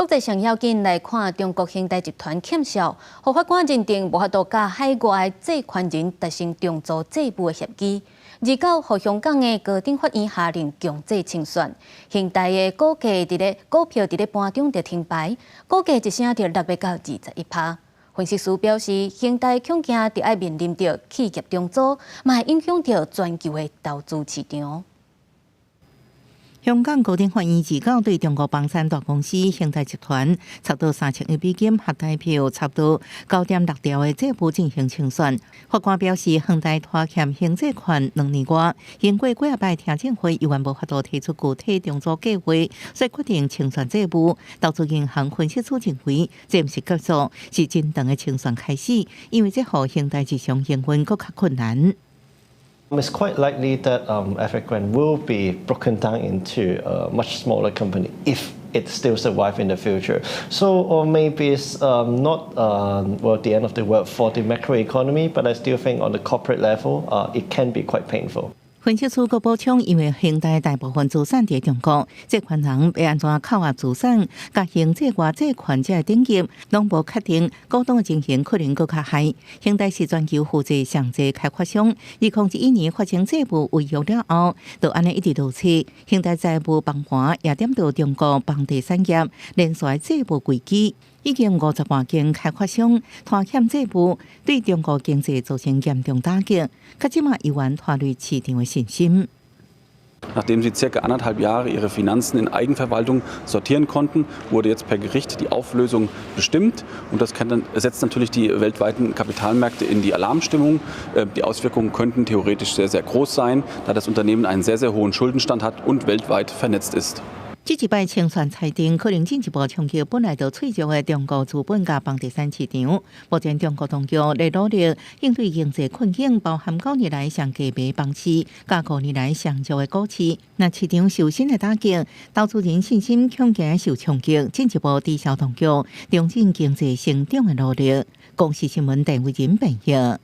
國際上要緊來看，中國恒大集團欠數，予法官認定無法度佮海外債權人達成重組債務的協議。二九，予香港的高等法院下令強制清算，恒大的股價佇咧股票佇咧盤中就停牌，股價一聲就落欲到21%。分析師表示，恒大恐驚著愛面臨著企業重組，嘛會影響著全球的投資市場。香港高等法院二九對中國房產大公司恒大集團差不多3000億美金，合台幣差不多9.6兆的債務進行清算。法官表示，恒大拖欠還債款2年外，經過幾仔擺聽證會，猶原無法度提出具體重組計劃，所以決定清算債務。投資銀行分析師認為，這毋是結束，是真長的清算開始，因為這予恒大日常營運閣較困難。 It's quite likely that Evergrande will be broken down into a much smaller company if it still survive in the future. So, or maybe it's not well, the end of the world for the macroeconomy, but I still think on the corporate level, it can be quite painful. 分析師閣補充，因為恒大大部分資產佇中國，債權人欲按怎扣押資產，佮還債外債權者的等級攏無確定，股東的情形可能閣較害。恒大是全球負債上濟開發商，2011年發生債務違約了後，就按呢一直落去。恒大債務崩盤也點著中國房地產業連續債務危機，已經50外間開發商拖欠債務，對中國經濟造成嚴重打擊，較這馬猶原拖累市場的信心。 Nachdem sie circa anderthalb Jahre ihre Finanzen in Eigenverwaltung sortieren konnten, wurde jetzt per Gericht die Auflösung bestimmt. Und das setzt natürlich die weltweiten Kapitalmärkte in die Alarmstimmung. Die Auswirkungen könnten theoretisch sehr, sehr groß sein, da das Unternehmen einen sehr, sehr hohen Schuldenstand hat und weltweit vernetzt ist. 這一擺清算裁定，可能進一步衝擊本來就脆弱的中國資本佮房地產市場。目前中國當局咧努力應對經濟困境，包含9年來上低迷房市，佮5年來上弱的股市。若市場受新的打擊，投資人信心恐驚受衝擊，進一步抵消當局重振經濟成長的努力。公視新聞鄧偉仁編譯。